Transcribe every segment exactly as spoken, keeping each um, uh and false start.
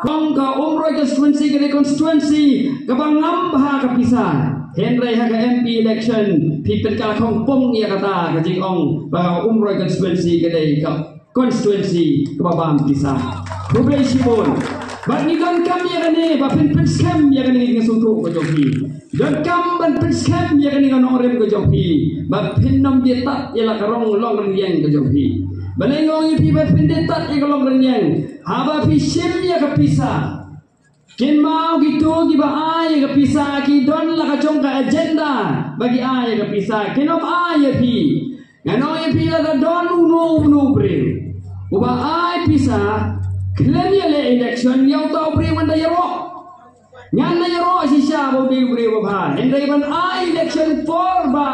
Ong ka Umroi constituency ka dei constituency kaba ngam bha ka pisa. Hynrei ha ka M P election phi pynkylla khongpong ïa kata ka jingong ba ka Umroi constituency ka dei ka constituency kaba bam pisa. Khublei shibun. Bad ngi donkam ïa kane ba phin pynskhem ïa kane ka jingsngewthuh ka jong phi. Donkam ban pynskhem ïa kane ka nongrim ka jong phi ba phin nym dei tad ïa la ka rong long rynïeng ka jong phi. Balei nga ong ïa phi ba phin dei tad ïa ka long rynïeng? Haba phi shim ïa ka pisa, kynmaw kito kiba ai ïa ka pisa ki don la ka jong ka agenda ba ki ai ïa ka pisa, kin nym ai ïa phi. Ngan ong ïa phi, lada don uno uno u briew uba ai pisa khlem ïaleh election, ïa uta u briew ngan da ïaroh. Ngan da ïaroh shisha ba u dei u briew uba bha. Hynrei ban ai election por ba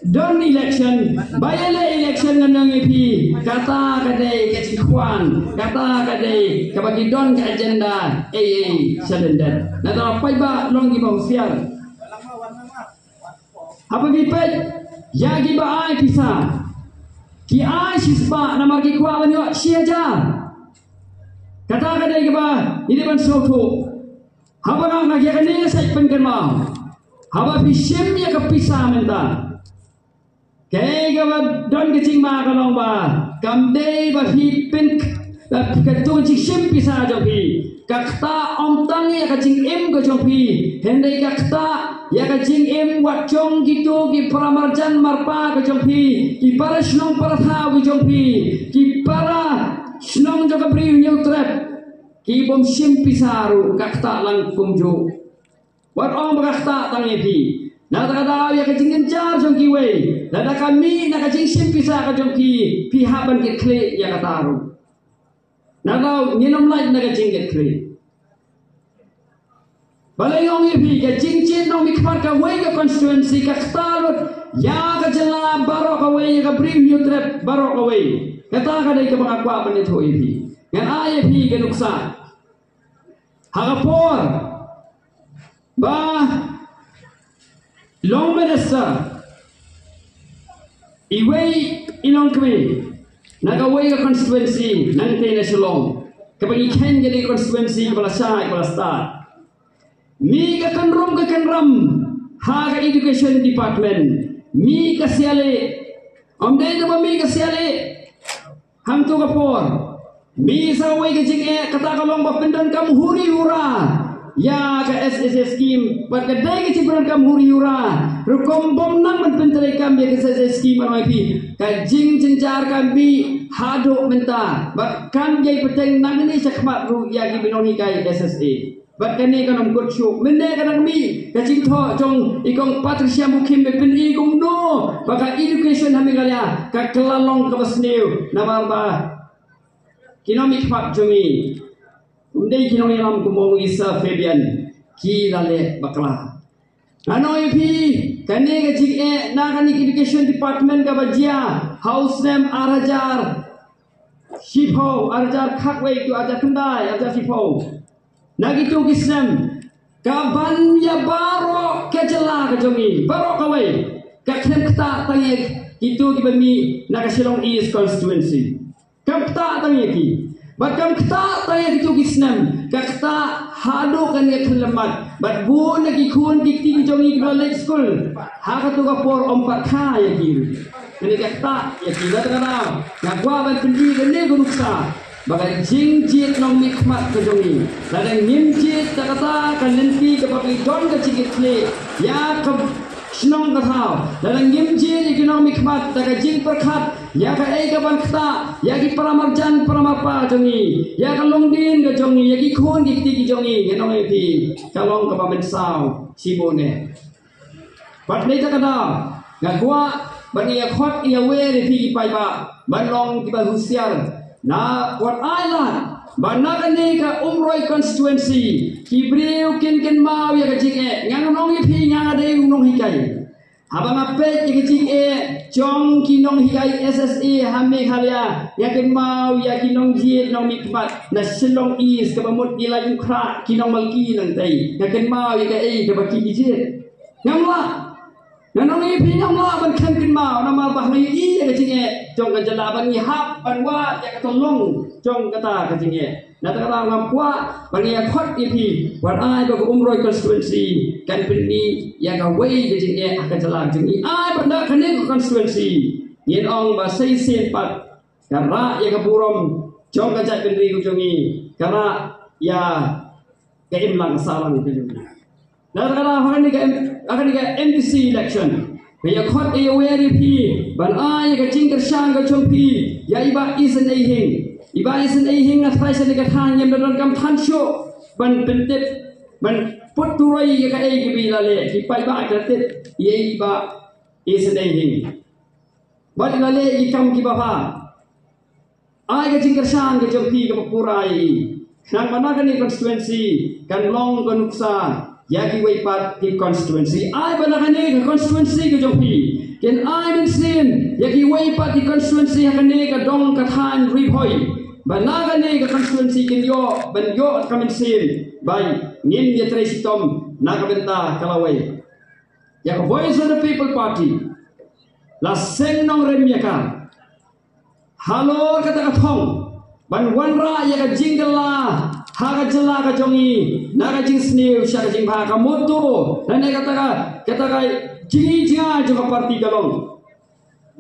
don election, ba ïaleh election, ngan ong ïa phi, kata ka dei ka jingkhwan, kata ka dei kaba ki don ka agenda ei ei sha lyndet. Nangta paidbah long kiba husiar. Haba phi peit ïa kiba ai pisa, ki ai shispah namar ki kwah ban ïoh shi hajar. Kata ka dei kaba ngi dei ban sngewthuh. Haba nga, nga ïa kane nga sa pynkynmaw, haba phi shim ïa ka pisa mynta, kaei kaba don ka jingma ka long ba kam dei ba phi pyn, ba katto ka jingshim pisa jong phi ka ktah ym tang ïa ka jingim ka jong phi, hynrei ka ktah ïa ka jingim wat jong kito ki para marjan marpa ka jong phi, ki para shnong para thaw ka jong phi, ki para shnong jong ka Bri u Hynñiewtrep. Ki bym shim pisa ruh ka ktah lang kumjuh. Wat ong ba ka ktah tang ïa phi. Nangta ka daw ïa ka jingjynjar jong kiwei, lada ka mih na ka jingshim pisa ka jong phi, phi hap ban kit khlieh ïa kata ruh. Nangta ngin ym lait na ka jingkit khlieh. Balei nga ong ïa phi, ka jingjied nongmihkhmat kawei ka constituency ka ktah lut ïa ka jylla baroh kawei, ïa ka Bri u Hynñiewtrep baroh kawei. Kata ka dei kaba nga kwah ban ïathuh ïa phi. Ngan ai ïa phi ka nuksa. Ha ka por ba long minister iwei i nongkmie na kawei ka constituency nangtei na Shillong, kaba ngi kheiñ ka dei ka constituency kaba la shai kaba la stad. Mih ka kynrum ka kynram ha ka education department. Mih ka sialeh. Ym dei tang ba mih ka sialeh. Hangto ka por, mih sa kawei ka jingeh, kata ka long ba pyndonkam huri hura ïa ka S S A scheme. Bad ka dei ka jingpyndonkam huri hura rukom bym nang ban pyntreikam ïa ka S S A scheme, ngan ong ïa phi. Ka jingjynjar ka mih haduh mynta bad kan ïai bteng nangne shakhmat ruh ïa kiba nonghikai S S A. Bad kane kan ym kut shuh. Mynne ka dang mih ka jingthoh jong i Kong Patricia Mukhim, ba pyn-i kumno ba ka education ha Meghalaya ka kylla long kaba sniew namar ba ki nongmihkhmat jong ngi, ym dei ki nongïalam, kum u Ong Lisa Fabian, ki la leh bakla. Ngan ong ïa phi, kane ka jingeh na kane ka education department kaba jia ha u snem ar hajar shiphew, ar hajar khatwei, to ar hajar khyndai, ar hajar shiphew. Na kito ki snem, ka ban ïa baroh ka jylla ka jong ngi baroh kawei, ka khlem ktah tang ïa kito kiba mih na ka Shillong East constituency. Kam ktah tang ïa ki. Bad kam ktah tang ïa kito ki snem, ka ktah haduh kane ka khyllipmat. Bad bun na ki khun ki kti ki jong ngi kiba leit skul, ha kato ka por ym pat kha ïa ki. Kane ka ktah ïa ki. Bad kata nga kwah ban pyni kane ka nuksa ba ka jingjied nongmihkhmat ka jong ngi, lada ngim jied da kata ka lynti kaba phi don ka jingkitkhlieh ïa ka shnong ka thaw, lada ngim jied ïa ki nongmihkhmat da ka jingpyrkhat ïa kaei ka ban ktah ïa ki para marjan para marpa jong ngi, ïa ka longdien ka jong ngi, ïa ki khun ki kti ki jong ngi, ngan ong ïa phi, ka long kaba mynsaw shibun eh. Bad na kata ka daw nga kwah ban ïa khot ïa wer ïa phi ki paidbah ban long kiba husiar. Na wat ai lad ba na kane ka Umroi constituency ki briew kin kynmaw ïa ka jingeh. Ngan ong ïa phi, nga nga dei u nonghikai. Haba nga peit ïa ka jingeh jong ki nonghikai S S A ha Meghalaya, nga kynmaw ïa ki nongjied nongmihkhmat na Shillong East kaba mut ki la ïuh khrah ki nongmalki nangtei. Nga kynmaw ïa kaei kaba ki jied. Ngam lah. Nga ong ïa phi ngam lah ban kren kynmaw namar ba ngi ïohi ïa ka jingeh jong ka jylla, ba ngi hap ban wad ïa ka tyllong jong kata ka jingeh. Na kata ka daw ngam kwah ban ïa khot ïa phi ban ai ba ka Umroi constituency kan pynmih ïa kawei ka jingeh ha ka jylla jong ngi. Ai ba na kane ka constituency ngin ong ba sa shisien pat ka rah ïa ka burom jong ka jaitbynriew jong ngi, ka rah ïa ka imlang sahlang ka jong ngi. Na kata ka daw ha kane ka M-, ha kane ka M D C election, nga ïa khot ïa wer ïa phi ban ai ïa ka jingkyrshan ka jong phi ïa i Bah Eason A Hing. I Bah Eason A Hing, nga tharai sha kane ka thaiñ ngim da donkam than shuh ban pyntip, ban put turoi ïa kaei kaba i la leh. Ki paidbah ki la tip ïa i Bah Eason A Hing. Bad i la leh ïa ki kam kiba bha. Ai ka jingkyrshan ka jong phi kaba pura ïa i, khnang ba na kane ka constituency kan long ka nuksa ïa kiwei pat ki constituency. Ai ba na kane ka constituency ka jong phi kin ai mynsiem ïa kiwei pat ki constituency ha kane ka dong ka thaiñ Ri Bhoi, ba na kane ka constituency kin ïoh ban ïoh ka mynsiem ba ngin ïatrei shitom na ka bynta ka lawei. Ïa ka Voice of the People Party la seng nongrim ïa ka halor kata ka thong ban wanrah ïa ka jingkylla ha ka jylla ka jong ngi na ka jingsniew sha ka jingbha. Ka motto lane kata ka, kata ka jingi jinga jong ka party ka long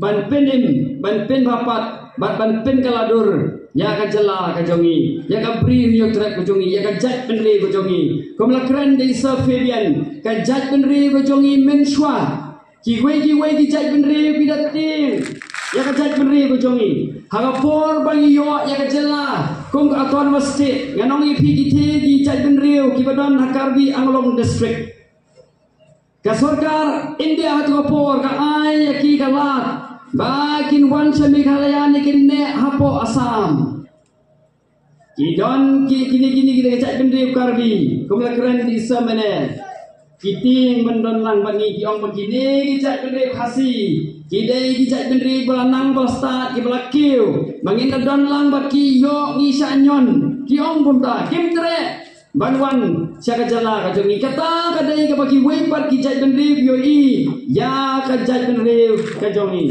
ban pynim, ban pynbha pat bad ban pynkylla dur ïa ka jylla ka jong ngi, ïa ka Bri Hynñiewtrep ka jong ngi, ïa ka jaitbynriew ka jong ngi. Kum la kren da i Sir Fabian, ka jaitbynriew ka jong ngi mynshuwa, kiwei kiwei ki jaitbynriew ki da tieng ïa ka jaitbynriew ka jong ngi. Ha ka por ba ngi ïoh ïa ka jylla kum ka autonomous state, ngan ong ïa phi, kitei ki jaitbynriew kiba don ha Karbi Anglong District, ka sorkar India ha kata ka por ka ai ïa ki ka lad ba kin wan sha Meghalaya ne kin neh hapoh Assam. Ki don ki, kine, kine, kine ki jaitbynriew Karbi, kum la kren da i Sir Mene, ki tieng ban don lang bad ngi. Ki ong ba kine ki jaitbynriew Khasi ki dei ki jaitbynriew ba la nang, ba la stad, kiba la kiew, ba ngin da don lang bad ki, ïoh ngi shah ñion. Ki ong kumta, kim treh ban wan sha ka jylla ka jong ngi. Kata ka dei kaba kiwei pat ki jaitbynriew ki ïohi ïa ka jaitbynriew ka jong ngi.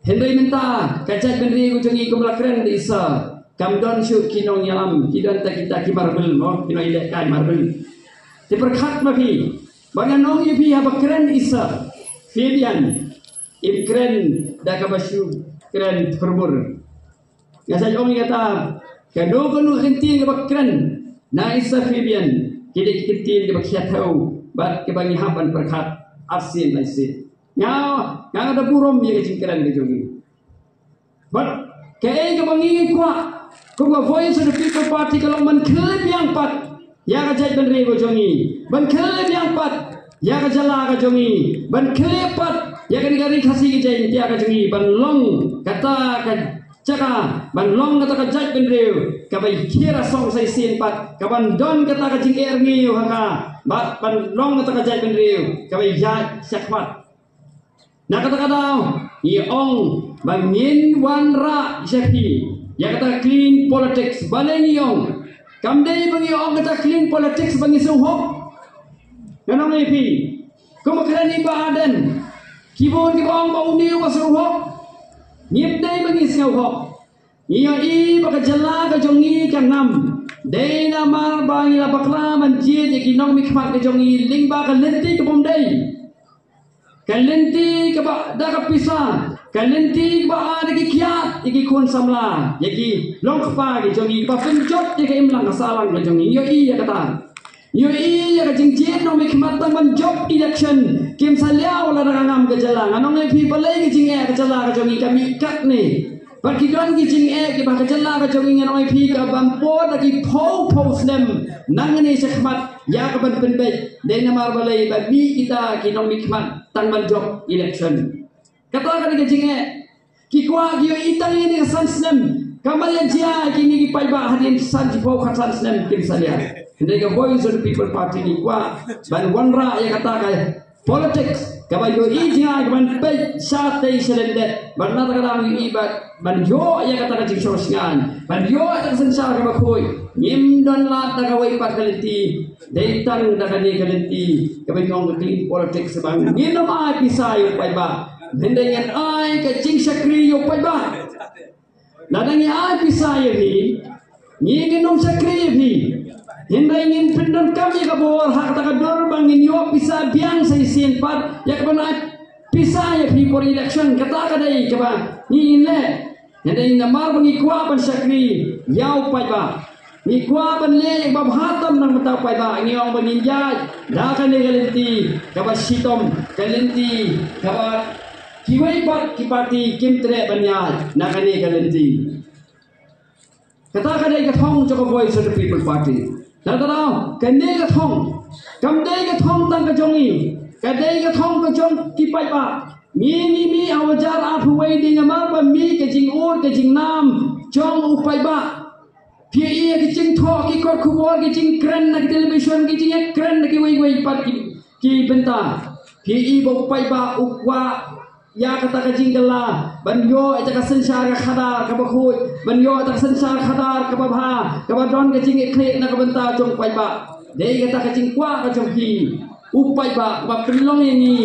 Hynrei mynta ka jaitbynriew ka jong ngi, kum la kren da i Sir, kam don shuh ki nongïalam, ki don tang kita ki marbil mo, ki nongïalehkai marbil. Te pyrkhat ma phi, ba ngan ong ïa phi, haba kren i Sir Fabian, im kren da kaba shu kren thurmur. Nga sa ong ïa kata, kano kano ka kyntien kaba kren na i Sir Fabian, ki dei ki kyntien kiba khia thew bad kiba ngi hap ban pyrkhat arsien laisien. Nga, nga da burom ïa ka jingkren ka jong ngi. Bad kaei kaba ngi kwah kum ka Voice of the People Party ka long ban khlem biang pat ïa ka jaitbynriew ka jong ngi, ban khlem biang pat ïa ka jylla ka jong ngi, ban khlem pat ïa kane ka Ri Khasi ka Jaiñtia ka jong ngi, ban long kata ka jaka, ban long kata ka jaitbynriew kaba ïa khie rasong sa shisien pat, kaban don kata ka jingeh rngiew ha ka, bad ban long kata ka jaitbynriew kaba ïaid shakhmat. Na kata ka daw ngi ong ba ngin wanrah sha phi ïa kata ka clean politics. Balei ngi ong? Kam dei ba ngi ong kata clean politics ba ngi sngewhok. Ngan ong ïa phi, kum ba kren i Bah Ardent, ki bun kiba ong ba une uba sngewhok. Ngim dei ba ngi sngewhok. Ngi ïohi ba ka jylla ka jong ngi ka ngam, dei namar ba ngi la bakla ban jied ïa ki nongmihkhmat ka jong ngi lyngba ka lynti ka bym dei. Ka lynti kaba da ka pisa, ka lynti kaba ai da ki kiad ïa ki khun samla, ïa ki longkpa ki jong ngi, kaba pynjot ïa ka imlang ka sahlang ka jong ngi. Ngi ïohi ïa kata. Ngi ïohi ïa ka jingjied nongmihkhmat tang ban jop election, kim salia lada ka ngam ka jylla. Ngan ong ïa phi, balei ka jingeh ka jylla ka jong ngi ka mih katne? Bad ki don ki jingeh kiba ka jylla ka jong ngi, ngan ong ïa phi, kaban bud da ki phew phew snem nangne shakhmat ïa kaban pynbeit. Dei namar balei? Ba mih kita ki nongmihkhmat tang ban jop election. Kata ka dei ka jingeh. Ki kwah ki ïohi tang ïa kine ki san snem. Ka mala jia kine ki paidbah hadien san jiphew khatsan snem kim salia. Hynrei ka Voice of the People Party ngi kwah ban wanrah ïa kata ka politics Kaba ïohi jingïaid ban peit shatei shalyndet. Bad na kata ka daw ïohi bad ban ïoh ïa kata ka jingshong shngaiñ, ban ïoh ïa ka synshar kaba khuid. Ngim don lad da kawei pat ka lynti. Dei tang da kane ka lynti kaba ong ka clean politics, ba ngin ym ai pisa ïa u paidbah. Hynrei ngin ai ka jingshakri ïa u paidbah. Lada ngi ai pisa ïa phi, ngi ngin ym shakri ïa phi. Hynrei ngin pyndonkam ïa ka bor ha kata ka dur ba ngin ïoh pisa biang sa shisien pat, ïa kaban ai pisa ïa phi por election. Kata ka dei kaba ngi ngin leh. Hynrei namar ba ngi kwah ban shakri ïa u paidbah, ngi kwah ban leh ïa kaba bha tam na ka bynta u paidbah, ngi ong ba ngin ïaid da kane ka lynti kaba shitom, ka lynti kaba kiwei pat ki party kim treh ban ïaid na kane ka lynti. Kata ka dei ka thong jong ka Voice of the People Party. Lada kane ka thong kam dei ka thong tang ka jong ngi, ka dei ka thong ka jong ki paidbah. Ngi, ngi mih ha u hajar arphew wei dei namar ba mih ka jingud ka jingnam jong u paidbah. Phi ïohi ïa ki jingthoh ki kot khubor, ki jingkren na ki television, ki jingkren na kiwei kiwei pat ki, ki bynta. Phi ïohi ba u paidbah u kwah ïa kata ka jingkylla ban ïoh ïa ka synshar ka khadar kaba khuid, ban ïoh ïa ka synshar khadar kaba bha, kaba don ka jingïakhih na ka bynta jong u paidbah. Dei kata ka jingkwah ka jong phi, u paidbah, ba pynlong ïa ngi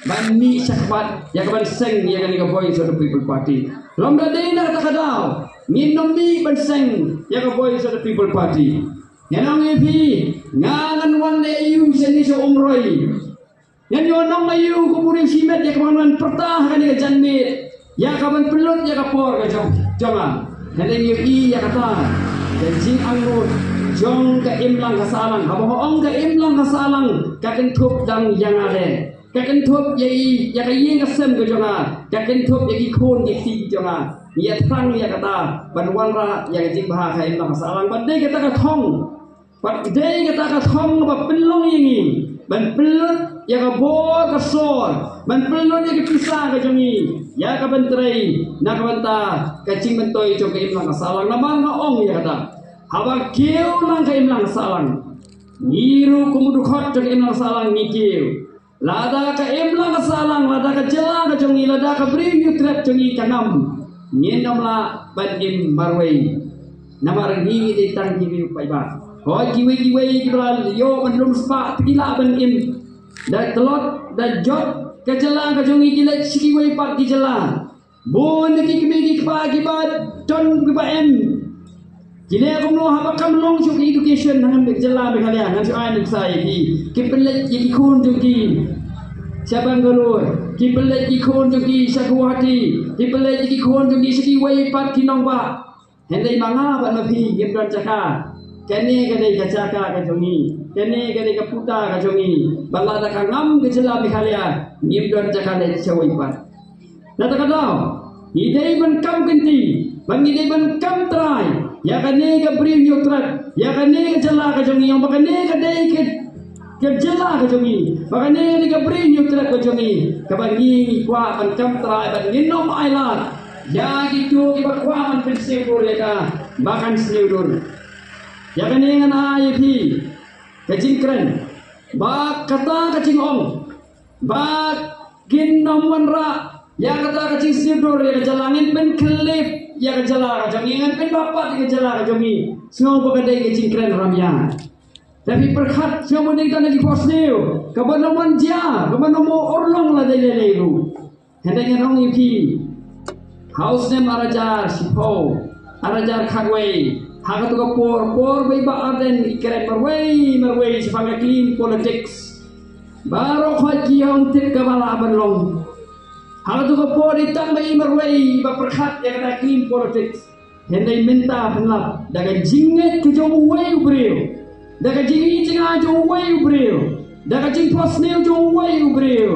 ban mih shakhmat ïa kaban seng ïa kane ka Voice of the People Party. Lymda dei na kata ka daw ngin ym mih ban seng ïa ka Voice of the People Party. Ngan ong ïa phi, nga ngan wan leh aïu shane sha Umroi? Ngan ïoh nong aïu kum u briew shimet ïa kaban wan pyrta ha kane ka janmiet, ïa kaban pynlut ïa ka por ka jong, jong nga? Ngan ïohi ïa kata ka jingangnud jong ka imlang ka sahlang. Haba nga ong ka imlang ka sahlang, ka kynthup dang ïa nga de. Ka kynthup ïa i, ïa ka ïing ka sem ka jong nga. Ka kynthup ïa ki khun ki kti jong nga. Ngi ïathrang ïa kata ban wanrah ïa ka jingbha ka imlang ka sahlang. Bad dei kata ka thong, bad dei kata ka thong ba pynlong ïa ngi ban pynlut ïa ka bor ka sor, ban pynlut ïa ka pisa ka jong ngi ïa kaban trei na ka bynta ka jingmyntoi jong ka imlang ka sahlang. Namar nga ong ïa kata, haba kiew lang ka imlang ka sahlang, ngi ruh kum u dkhot jong ka imlang ka sahlang ngi kiew. Lada ka imlang ka sahlang, lada ka jylla ka jong ngi, lada ka Bri Hynñiewtrep jong ngi ka ngam, ngin ym lah ban im marwei. Namar ngi dei tang kiwei pat. Hooid, kiwei kiwei kiba la ïoh ban lum spah te ki lah ban im. Da tlot da jot ka jylla ka jong ngi, ki leit sha kiwei pat ki jylla. Bun na ki kmie ki kpa kiba don kiba em, ki leh kumno? Haba kam long shuh ka education hangne ka jylla Meghalaya, ngan shu ai nuksa ïa ki, ki pynleit ïa ki khun jong ki sha Bangalore, ki pynleit ïa ki khun jong ki sha Guwahati, ki pynleit ïa ki khun jong ki sha kiwei pat ki nongbah. Hynrei ma nga bad ma phi ngim don jaka. Kane ka dei ka jaka ka jong ngi, kane ka dei ka puta ka jong ngi. Bad lada ka ngam ka jylla Meghalaya, ngim don jaka leit shawei pat. Na kata ka daw, ngi dei ban kam kynti, bad ngi dei ban kam trai ïa kane ka Bri Hynñiewtrep, ïa kane ka jylla ka jong ngi, ïa ba kane ka dei ka, ka jylla ka jong ngi, ba kane ka dei ka Bri Hynñiewtrep ka jong ngi, kaba ngi, ngi kwah ban kam trai, bad ngin ym ailad ïa kito kiba kwah ban pynsniew dur ïa ka, ba kan sniew dur. Ïa kane ngan ai ïa phi ka jingkren, ba kata ka jingong ba kin ym wanrah ïa kata ka jingsniew dur ïa ka jylla, ngin pynkhyllip ïa ka jylla ka jong ngi, ngin pynbha pat ïa ka jylla ka jong ngi. Sngew ba ka dei ka jingkren ramïa. Te phi pyrkhat, sngew ba dei tang ka jingphohsniew kaban ym wan jia, kaban ym urlong lada lei lei ruh. Hynrei ngan ong ïa phi, ha u snem ar hajar shiphew, ar hajar khatwei, ha katu ka por, por ba i Bah Ardent i kren marwei marwei shaphang ka clean politics. Baroh khoit ki ong tip kaba lah ban long. Ha katu ka por i tang ba i marwei ba pyrkhat ïa kata clean politics. Hynrei mynta pynlap da ka jingngeit ka jong uwei u briew, da ka jingi jinga jong uwei u briew, da ka jingphohsniew jong uwei u briew.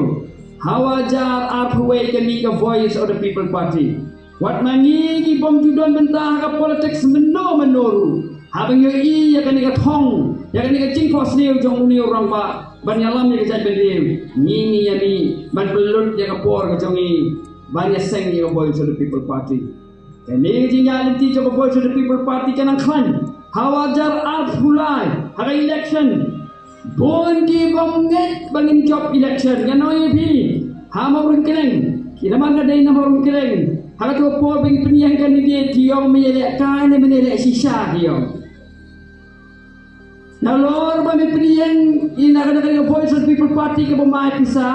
Ha u hajar arphew wei ka mih ka Voice of the People Party. Wat ma ngi ki bym ju don bynta ha ka politics mynno mynno ruh, haba ngi ïohi ïa kane ka thong, ïa kane ka jingphohsniew jong une u rangbah ban ïalam ïa ka jaitbynriew, ngi ngi ïa mih ban pynlut ïa ka por ka jong ngi ban ïaseng ïa ka Voice of the People Party. Kane ka jingïaid lynti jong ka Voice of the People Party ka nang khlaiñ. Ha u hajar arphew lai, ha ka election, bun ki bym ngeit ba ngin jop election. Ngan ong ïa phi, Ha Mawryngkneng, ki namar nga dei na Mawryngkneng, ha kato ka por ba ngi pynïeng candidate ki ong me ïaleh kai ne me ïaleh shisha ki ong. Nalor ba me pynïeng i na ka, na ka Voice of the People Party kaba mai pisa,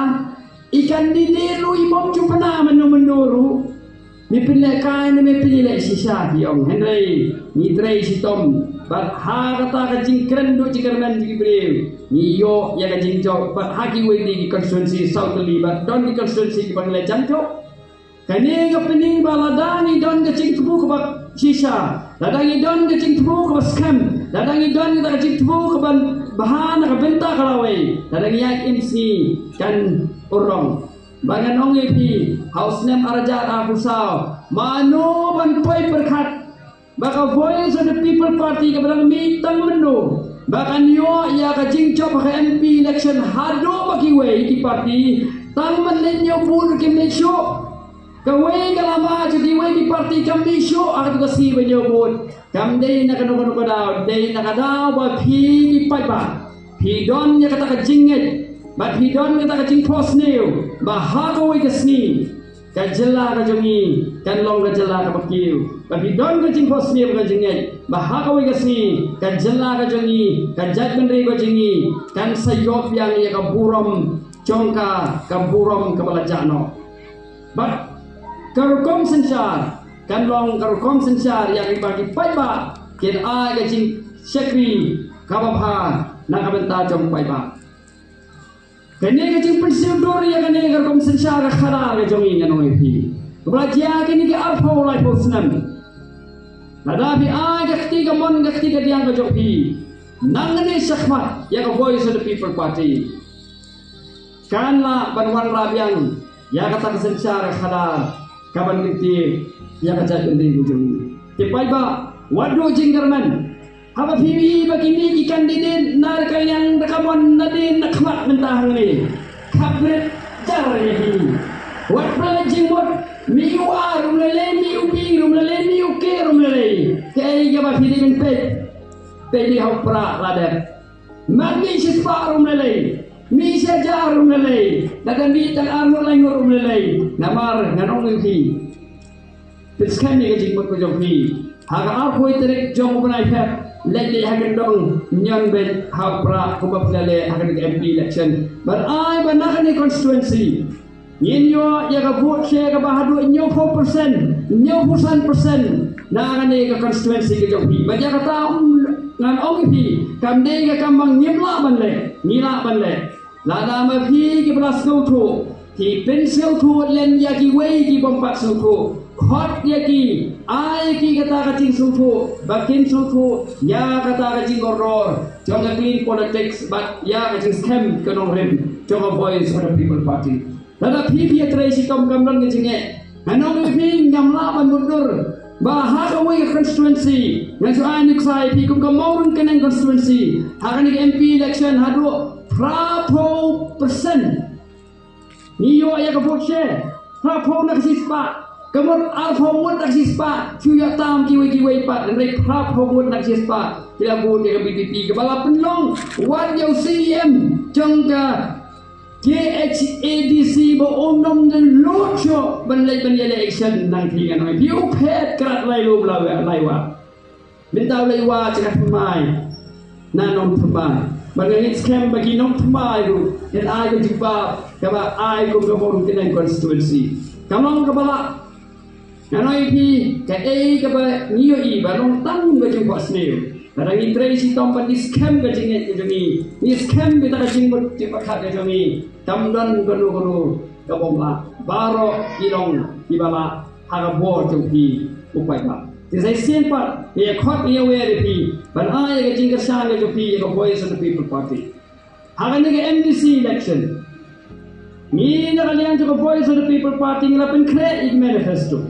i candidate ruh i bym ju pynah mynno mynno ruh. Me pynleh kai ne me pynleh shisha ki ong, hynrei ngi trei shitom bad ha kata ka jingkren duh jingkyrmen jong ki briew ngi ïoh ïa ka jingjop bad ha kiwei de ki constituency saw tylli bad don ki constituency kiba ngi la jan jop. Kane ka pyni ba lada ngi don ka jingthmu kaba shisha, lada ngi don ka jingthmu kaba skhem, lada ngi don ka jingthmu kaba bha na ka bynta ka lawei, lada ngi ïaid im sngi kan urong. Ba ngan ong ïa phi, ha u snem ar hajar arphew saw, mano ban poi pyrkhat ba ka Voice of the People Party kaba dang mih tang mynno ba kan ïoh ïa ka jingjop ha ka M P election haduh ba kiwei ki party tang ban leit ñiew vote kim leit shuh. Kawei ka lama jong kiwei ki party kam mih shuh ha kato ka sngi ban ñiew vote. Kam dei na kano kano ka daw, dei na ka daw ba phi ki paidbah phi don ïa kata ka jingngeit bad phi don kata ka jingphohsniew ba ha kawei ka sngi ka jylla ka jong ngi kan long ka jylla kaba kiew. Ba phi don ka jingphohsniew ka jingngeit ba ha kawei ka sngi ka jylla ka jong ngi, ka jaitbynriew ka jong ngi kan sa ïoh biang ïa ka burom jong ka, ka burom kaba la jah noh. Bad ka rukom synshar kan long ka rukom synshar ïa kiba ki paidbah kin ai ka jingshakri kaba bha na ka bynta jong paidbah. Kane ka jingpynshitom ïa kane ka rukom synshar ka khadar ka jong ngi, ngan ong ïa phi, kaba la jia kine ki arphew laiphew snem. Lada phi ai ka kti kamon ka kti kadiang ka jong phi nangne shakhmat ïa ka Voice of the People Party, kan lah ban wanrah biang ïa kata ka synshar ka khadar kaban kyntiew ïa ka jaitbynriew ka jong ngi. Te paidbah, wat duh jingkyrmen. Haba phi ïohi ba kine ki candidate na ka liang da ka mon nadien na khmat mynta hangne, khapret jar ïa phi. Wat pynleit jingmut, mi u A ruh ym lei lei, mi u B ruh ym lei lei, mi u K ruh ym lei lei. Kaei kaba phi dei ban peit? Peit dei ha u Prah la dep. Mar mi shispah ruh ym lei lei, mi shihajar ruh ym lei lei, lada mih tang ar ngut lai ngut ruh ym lei lei. Namar ngan ong ïa phi, pynskhem ïa ka jingmut ka jong phi. Ha ka arphew tarik jong u bnai Feb, leit leit ha kyndong, ñion beit ha u Prah kumba phi la leh ha kane ka M P election. Bad ai ba na kane constituency ngin ïoh ïa ka vote share kaba haduh hynñiewphew percent, hynñiewphew san percent na kane ka constituency ka jong phi. Bad ïa kata, um, ngan ong ïa phi, kam dei ka kam ba ngim lah ban leh, ngi lah ban leh. Lada ma phi kiba la sngewthuh, ki pynsngewthuh lem ïa kiwei ki bym pat sngewthuh, khot ïa ki, ai ïa ki kata ka jingsngewthuh ba kin sngewthuh ïa kata ka jingkordor jong ka clean politics bad ïa ka jingskhem ka nongrim jong ka Voice of the People Party. Lada phi phi ïatrei shitom, kam don ka jingeh. Ngan ong ïa phi, ngam lah ban mutdur ba ha kawei ka constituency, ngan shu ai nuksa ïa phi, kum ka Mawryngkneng constituency, ha kane ka M P election haduh phraphew percent ngi ïoh ïa ka vote share. Phraphew na ka shispah. Ka mut arphew ngut na ka shispah shu ïoh tam kiwei kiwei pat, hynrei phraphew ngut na ka shispah ki la vote ïa ka B J P, kaba la pynlong wat ïa u C E M jong ka K H A D C ba um nym lut shuh ban leit ban ïaleh election. Nang phi, ngan ong ïa phi, u phet krat lai lum lai wah. Mynta u leit wah sha ka thymmai na nongthymmai. Bad nga ngeit skhem ba ki nongthymmai ruh kin ai ka jubab kaba ai kum ka Mawryngkneng constituency. Ka long kaba lah. Ngan ong ïa phi, kaei kaba ngi ïohi ba long tang ka jingphohsniew. Lada ngi trei shitom ban ïaskhem ka jingngeit ka jong ngi, ngi skhem kata ka jingmut jingpyrkhat ka jong ngi, kam don kano kano ka bym lah. Baroh ki long kiba lah ha ka bor jong phi u paidbah. Te sa shisien pat ngi ïa khot, ngi ïa wer ïa phi ban ai ïa ka jingkyrshan ka jong phi ïa ka Voice of the People Party. Ha kane ka M D C election, ngi na ka liang jong ka Voice of the People Party ngi la pynkhreh ïa ki manifesto.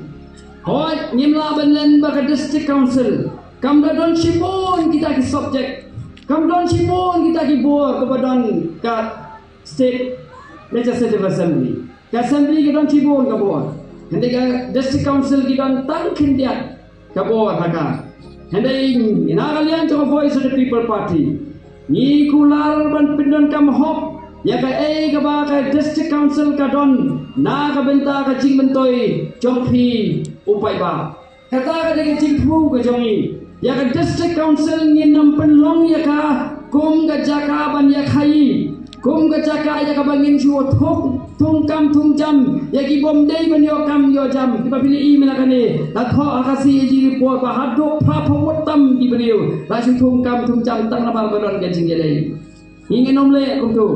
Hooid, ngim lah ban len bad ka District Council. Kam da don shibun kita ki subject, kam don shibun kita ki bor kaba don ka State Legislative Assembly. Ka Assembly ka don shibun ka bor, hynrei ka District Council ki don tang khyndiat ka bor ha ka. Hynrei na ka liang jong ka Voice of the People Party, ngi kular ban pyndonkam hok ïa kaei kaba ka District Council ka don na ka bynta ka jingmyntoi jong phi u paidbah. Kata ka dei ka jingthmu ka jong ngi ïa ka District Council. Ngin ym pynlong ïa ka kum ka jaka ban ïa khaïi, kum ka jaka ïa kaba ngin shu thung, thung kam thung jam ïa ki bym dei ban ïoh kam ïoh jam. Kiba phi ïohi mynta kane, la thoh ha ka C A G report ba haduh phra phew ngut tam ki briew la shu thung kam thung jam tang namar ba don ka jingïaleh. Ngi ngin ym leh kumto.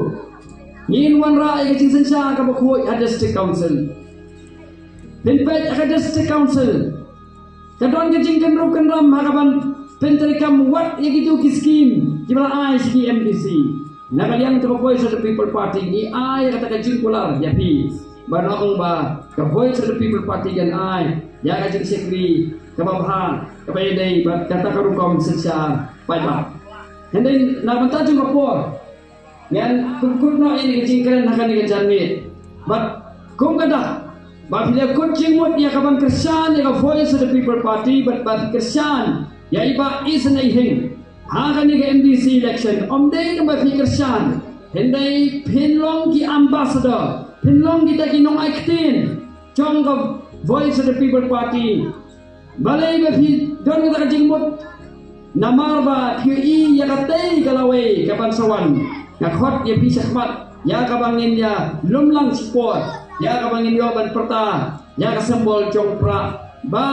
Ngin wanrah ïa ka jingsynshar kaba khuid ha District Council. Phin peit ha ka District Council, ka don ka jingkynrup kynram ha kaban pyntreikam wat ïa kito ki skim kiba la ai sha ki M D C. Na ka liang jong ka Voice of the People Party ngi ai ïa kata ka jingkular ïa phi, ba long ba ka Voice of the People Party kan ai ïa ka jingshakri kaba bha, kaba ïadei bad kata ka rukom synshar paidbah. Hynrei na bynta jong ka por, ngan pynkut noh ïa ka jingkren ha kane ka janmiet. Bad kum ka dak ba phi la kut jingmut ïa kaban kyrshan ïa ka Voice of the People Party, bad ba phi kyrshan ïa i Bah Isynei Hing ha kane ka M D C election. Ym dei tang ba phi kyrshan, hynrei phin long ki ambassador, phin long kita ki nongai ktien jong ka Voice of the People Party. Balei ba phi don kata ka jingmut? Namar ba phi ïohi ïa katei ka lawei kaban sa wan. Nga khot ïa phi shakhmat ïa kaba ngin ïa lum lang shipor, ïa kaba ngin ïoh ban pyrta ïa ka symbol jong prah. Ba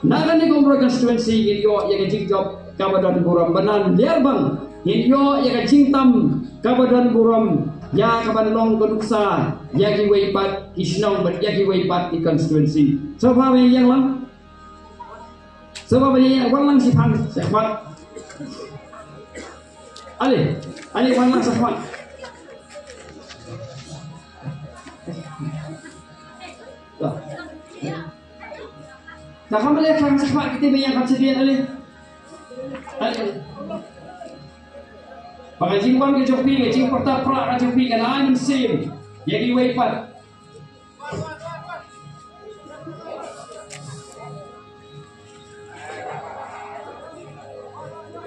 na kane ka Umroi constituency ngin ïoh ïa ka jingjop kaba don burom, ba na liar bang ngin ïoh ïa ka jingtam kaba don burom ïa kaban long ka nuksa ïa kiwei pat ki shnong bad ïa kiwei pat ki constituency. Sngewbha ban ïeng lang. Sngewbha ban ïeng, wan lang shiphang shakhmat. Ale, ale, wan lang shakhmat. Lah. Dah kham ale, kham shakhmat, kita ban ïeng kham shabian, ale. Ale. Ba ka jingwan ka jong phi, ka jingpyrta prah ka jong phi kan ai mynsiem ïa kiwei pat.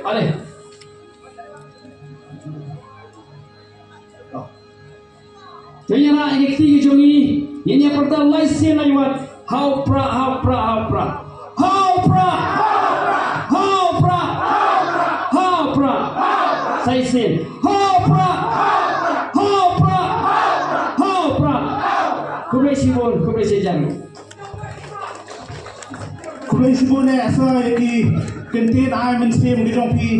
Ale. To ïa na ïa ki kti ki jong ngi, ngin ïa pyrta lai sien lai wat. Ha u prah, ha u prah, ha u prah. Ha u prah! Ha u prah! Ha u prah! Sa shisien. Ha u prah! Ha u prah! Ha u prah! Khublei shibun, khublei shihajar. Khublei shibun eh sa ïa ki kyntien ai mynsiem ki jong phi.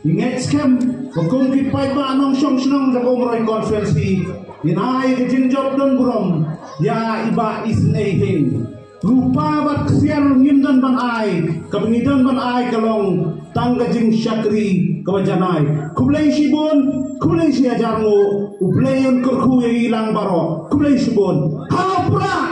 Ngi ngeit skhem ba kum ki paidbah nongshong shnong jong ka Umroi constituency, ngin ai ka jingjop don burom ïa i Bah Isynei Hing. Rupa bad ksiar ngim don ban ai, kaba ngi don ban ai ka long tang ka jingshakri kaba janai. Khublei shibun, khublei shihajar nguh, U Blei un kyrkhu ïa ngi lang baroh. Khublei shibun. Ha u prah!